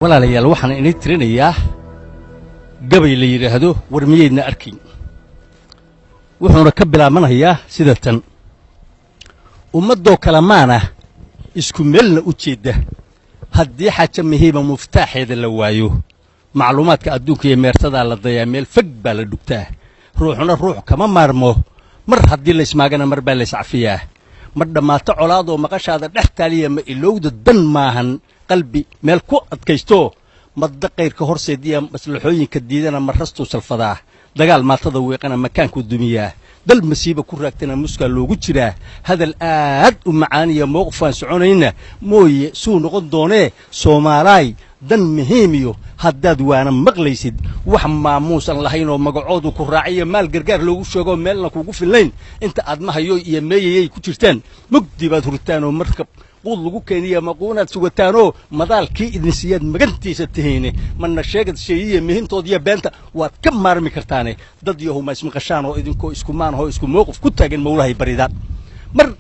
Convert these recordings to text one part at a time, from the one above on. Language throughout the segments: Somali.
Walaalayaal, waxaan inii tirinayaa gabay la yidhaahdo "War miyaydna arkayn". Wuxuuna ka bilaabanayaa sida tan: Ummaddoo kale maana isku meelna u jeedda, haddii xaajo mihiiba muftaaxeeda la waayo, macluumaadka adduunka iyo meertadaa la dayaa, meel fog baa la dhugtaa. Ruuxuna ruux kama maarmo, mar haddii laysmaagana mar baa layscafiyaa. Ma dhammaato colaadoo maqashaada dhex taaliya, ma ilowda dan maahan. Qalbi meel ku adkaystoo madda qayrka horseediya, maslaxooyinka diidana ma rastuu salfadaa. Dagaal maatada wiiqana makaankuu dumiyaa, dal masiiba ku raagtana muskaa loogu jiraa. Hadal aad u macaaniya mowqifaan soconayna mooye suu noqon doonee. Soomaalaay, dan muhiimiyo haddaad waana maqlaysid, wax maamuusan lahayn oo magacoodu ku raaciyo, maal gargaar loogu sheegoo meelna kugu fillayn, inta aad mahayo iyo meeyayay ku jirtaan, mugdi baad hurtaanoo markab quud lagu keeniya maquunaad sugataanoo madaalkii idin siiyaad magantiisa tihiine. Mana sheegad sheeyiya mihintoodiyo beenta waad ka maarmi kartaane. Dad yahow, ma ismaqashaan oo idinkoo iskumaan oo isku mowqif ku taagan mawlahay baridaan? Mar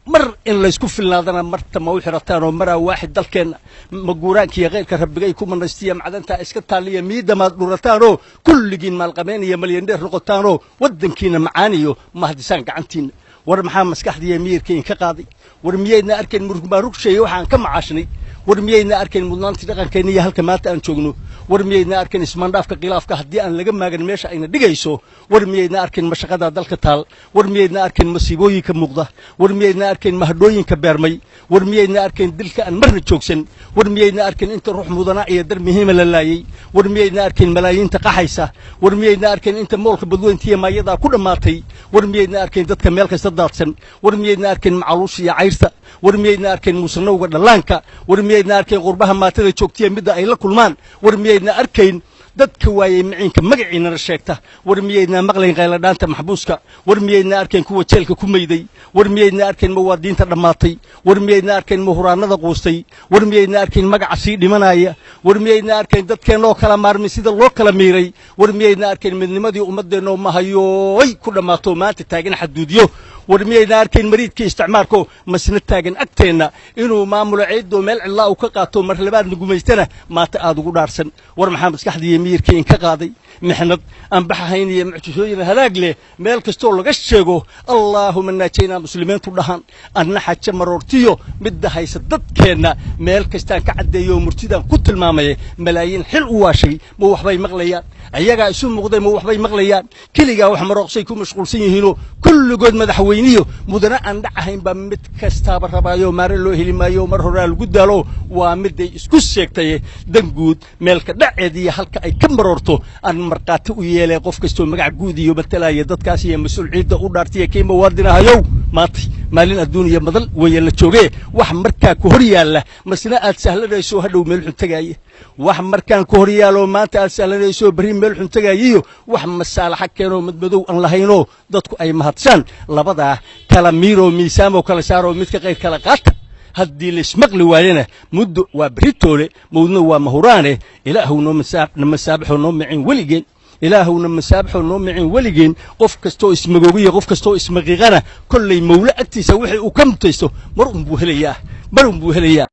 mar in laysku filnaadana marta ma u xirataan oo maraa waaxid dalkeenna maguuraankiiyo kayrka rabbigay ku manaystiya, macdantaa iska taalliya miidamaad dhurataanoo kulligiin maalqabeen iyo malyandheer noqotaanoo waddankiina macaaniyo mahdisaan gacantiinna? War maxaa maskaxdiiyo miyirka inka qaaday? War miyaydna arkayn murugmaarugsheeye waxaan ka macaashnay? War miyaydna arkayn mudnaantii dhaqankeenna iyo halka maanta aan joogno? War miyaydna arkayn ismaandhaafka khilaafka haddii aan laga maagan meesha ayna dhigayso? War miyaydna arkayn mashaqadaa dalka taal? War miyaydna arkayn masiibooyinka muuqda? War miyaydna arkayn mahadhooyinka beermay? War miyaydna arkayn dilka aan marna joogsan? War miyaydna arkayn inta ruux mudanaa iyo dar muhiima la laayey? War miyaydna arkayn malaayiinta qaxaysa? War miyaydna arkayn inta moolka badweyntiiyo maayadaa ku dhammaatay? War miyaydna arkayn dadka meel kasta daadsan? War miyaydna arkayn macaluusha iyo cayrta? War miyaydna arkayn muusanowga dhallaanka? War miyaydna arkayn qurbaha maatada joogtiya midda ay la kulmaan? War miyaydna arkayn dadka waayey maciinka magaciinana sheegta? War miyaydna maqlayn qayladhaanta maxbuuska? War miyaydna arkayn kuwa jeelka ku mayday? War miyaydna arkayn muwaadiinta dhammaatay? War miyaydna arkayn muhuraanada quustay? War miyaydna arkayn magaca sii dhimanaya? War miyaydna arkayn dadkeennoo kala maarmin sida loo kala miiray? War miyaydna arkayn midnimadii ummaddeenoo mahayooy ku dhammaato maanta taagan xaduudyo? War miyaydna arkayn mariidkii isticmaarko masna taagan agteenna inuu maamulo ciiddoo meel cidlaa uu ka qaato, mar labaadna gumaystana maanta aad ugu dhaarsan? War maxaa maskaxdiiyo miyirkii inka qaaday? Mixnad aan baxahayn iyo mucjisooyin halaag leh meel kastoo laga sheego, "Allaahuma naajaynaa" muslimiintu dhahan. Anna xaje maroortiyo midda haysa dadkeenna meel kastaan ka caddeeyo, murtidaan ku tilmaamaya. Malaayiin xil u waashay ma waxbay maqlayaan? Ayagaa isu muuqday ma waxbay maqlayaan? Keligaa wax marooqsay ku mashquulsan yihiinoo kulligood madaxweyniyo mudane aan dhacahayn baa mid kastaaba rabaayo. Maare loo heli maayo, mar horaa lagu daalo, waa miday isku sheegtay. Dan guud meelka dhaceed iyo halka ay ka maroorto aan markhaati u yeelay. Qof kastoo magac guud iyo matalaya dadkaas iyo mas-uul ciidda u dhaartiya, kii muwaadinahayow, maantay maalin adduun iyo madal weeye la joogee. Wax markaa ku hor yaalla masna aad sahlanayso, hadhow meel xun tegaaya. Wax markaan ku hor yaalo maanta aad sahlanayso, berri meel xun tegaayiyo, wax masaalaxa keenoo madmadow aan lahaynoo dadku ay mahadshaan, labadaa kala miiroo miisaamoo kala saaroo midka qayr kala qaata. Haddii laismaqli waayana, muddo waa beritoole, mawdna waa mahuraane. Ilaahuw noo masaabaxoo noo micin weligeen, ilaahowna masaabaxoo noo micin weligeen. Qof kastoo ismagoogiya, qof kastoo ismaqiiqana, kollay mawle agtiisa wixii uu ka mutaysto mar unbuu helayaa, mar unbuu helayaa.